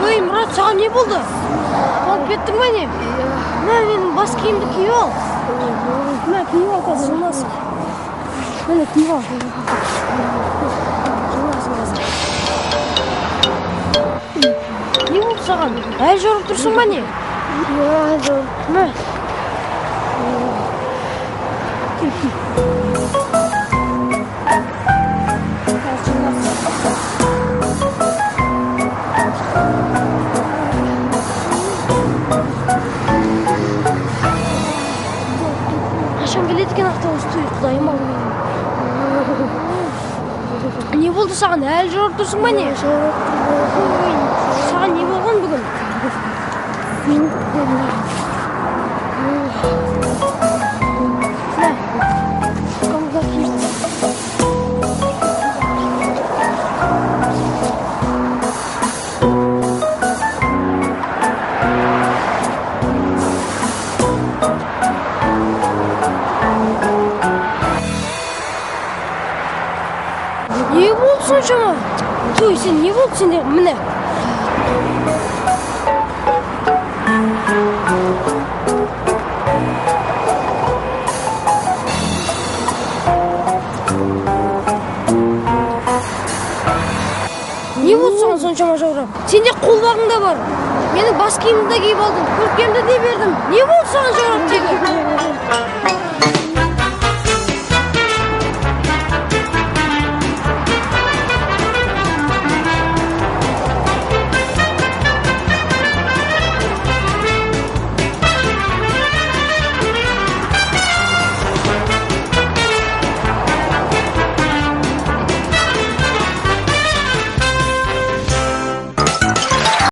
Ой, Мұрат, саған не болды? Қалып кеттің ба, не? Мә, менің бас киімді киіп ал. Мә, киіп ал, қазір жылынасың. Міне, киіп ал. Жылынасың қазір. Не болды саған? Әлі жорып тұрсың ба, не? Иә, жорып. Мә. Қазір жылынасың. Қашан келеді екен автобус? Туй, құдайым ау. Не болды саған? Әлі жорып тұрсың ба, не? Жорып. Ой, саған не болған бүгін? Мә, камзол киіп ал. Не болды соншама? Той, сен не болды сенде? Міне. Не болды саған соншама жаурап? Сенде қолғабың да бар. Менің бас киімімді де киіп алдың, көрпемді де бердім. Не болды саған жаурап тегі?